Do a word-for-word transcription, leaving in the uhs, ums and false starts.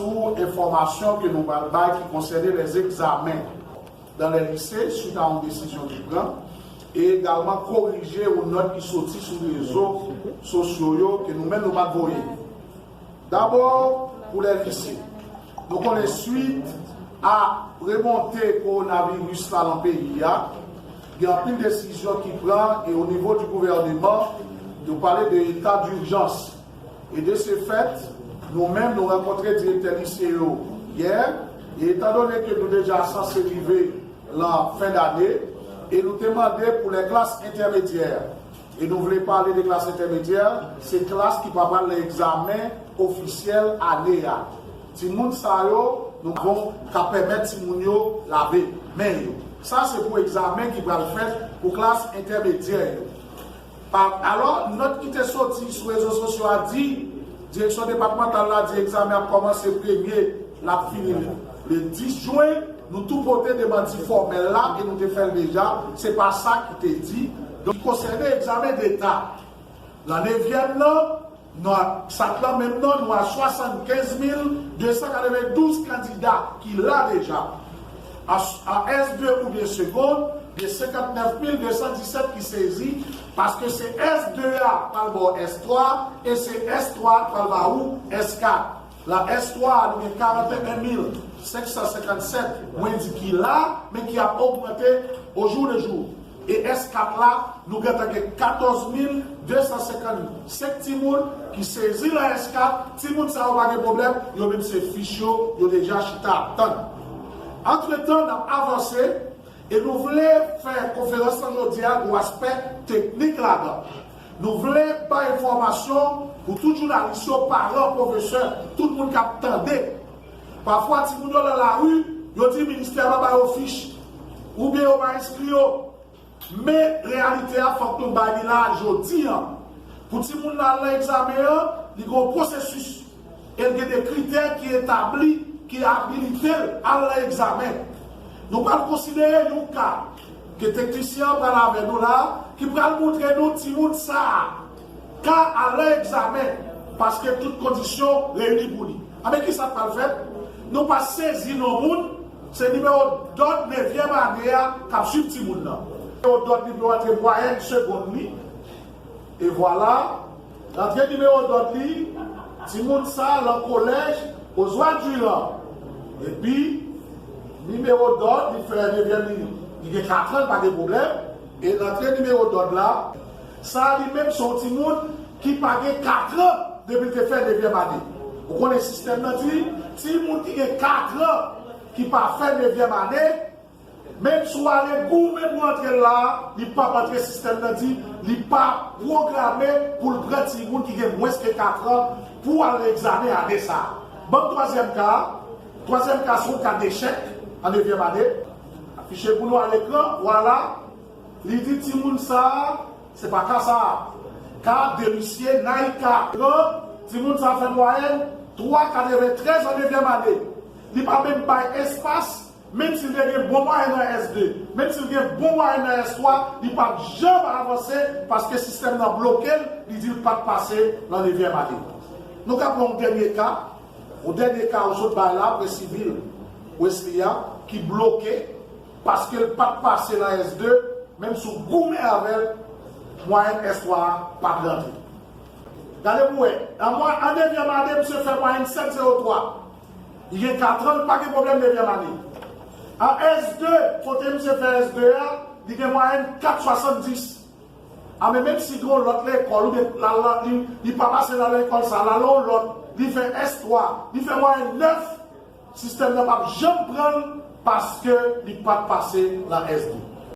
Sou enfòmasyon ke nou pral bay ki konsène lèzegzamen dan lè lise, swit a yon desizyon ki pran, e egalman korije yon nòt ki soti sou rezo sosyo yo ke nou menm nou pa t voye. Dabò, pou lè lise, nou konnen swit a remonte kowonaviris la nan peyi a, gen anpil desizyon ki pran e o nivo di gouvèneman, nou pale de eta dijans. E de se fèt, nou menm nou rankontre direktè lise yo yè, e etan done ke nou deja sanse rive lan fen dane, e nou te mande pou lè klas entèmedyè. E nou vle pale de klas entèmedyè, se klas ki pa pral nan egzamen ofisyèl ane a. Timoun sa yo, nou bon ka pèmèt timoun yo lave men yo. Sa se pou egzamen ki pral fèt pou klas entèmedyè yo. Pa, alò, nòt ki te soti sou rezo sosyo a di, direksyon depatmantal la di egzamen ap kòmanse premye, l ap fini le dis jen. Nou tou pote demanti fòmèl la e nou te fè l deja. Se pa sa ki te di. Donk, konsène egzamen deta, nan nevyèm nan, nou a, sa k nan menm nan, nou a swasannkenz mil de san katrevendouz kandida ki la deja. A, a S de oubyen segond, gen senkantnèf mil de san disèt ki sezi, paske se S de a pral ba w S twa, e se S twa a pral ba ou S kat. Lan S twa a, nou gen karanteyen mil senk san senkannsèt, mwen di ki la, men ki ap ogmante au jour le jour. E S kat la, nou gentan gen katòz mil de san senkannsenk timoun ki sezi lan S kat. Timoun sa yo pa gen pwoblèm, yo menm se fich yo, yo deja chita ap tann. Antretan, n ap avanse e nou vle fè konferans lan jodi a, gen yon aspè teknik ladan. Nou vle bay enfòmasyon pou tout jounalis yo, paran, pwofesè, tout moun k ap tande. Pafwa, timoun yo nan lari, yo di ministè a pa ba yo fich, oubyen yo pa enskri yo. Men reyalite a, fòk nou bay li la jodi a. Pou timoun nan al nan egzamen an, li gen yon pwosesis. E l gen de kritè ki etabli, ki abilite l al nan egzamen. Nou pral konsidere yon ka ke teknisyen an pral avè nou la, ki pral montre nou timoun sa a ka al nan egzamen, paske tout kondisyon reyini pou li. Anben, kisa k pral fèt? Nou pa sezi non moun, se nimewo dòd nevyèm ane a k ap swiv timoun nan. Nimewo dòd li pou antre mwayèn segonn li. E vwala, l antre nimewo dòd li, timoun sa a lan kolèj Oswald Durand. Epi, nimewo dòd, li fè nevyèm li, li gen kat an, li pa gen pwoblèm. E l antre nimewo dòd la, sa a li menm se yon timoun ki pa gen kat an depi l te fè nevyèm ane. Ou konnen sistèm nan di, timoun ki gen kat an ki pa fè nevyèm ane, menm si w ale goumen pou antre l la, li p ap antre, sistèm nan di, li pa pwograme pou l pran timoun ki gen mwens ke kat an pou al nan egzamen ane sa a. Ban m twazyèm ka a. Twazyèm ka, se yon ka dechèk an nevyèm ane. Afiche pou nou a lekran, vwala. Li di timoun sa a, se pa ka sa a. Ka Delisye Naïka. Timoun sa a fè mwayèn twa katreventrèz an nevyèm ane. Li pa menm bay espas, menm si l te gen bon mwayèn nan S de, menm si l gen bon mwayèn nan S twa, li p ap janm avanse paske sistèm nan bloke l, li di l pa t pase nan nevyèm ane. Nou ka pran yon dènye ka, yon dènye ka ou sot bay la, Prince Civil Wesley a, ki bloke paske l pa t pase nan S de, menm si w goumen avè l, mwayèn S twa a pa t rantre. Gade pou wè, an mwa-, an nevyèm ane, misye fè mwayèn sèt zewo twa. Li gen kat an, li pa gen pwoblèm nevyèm ane. An S de, kote misye fè S de a, li gen mwayèn kat swasanndis. A, men menm si gen yon lòt lekòl, oubyen l al, li, li pa pase nan lekòl sa, l al yon lòt, li fè S twa, li fè mwayèn nèf, sistèm nan p ap janm pran l paske li pa t pase nan S de.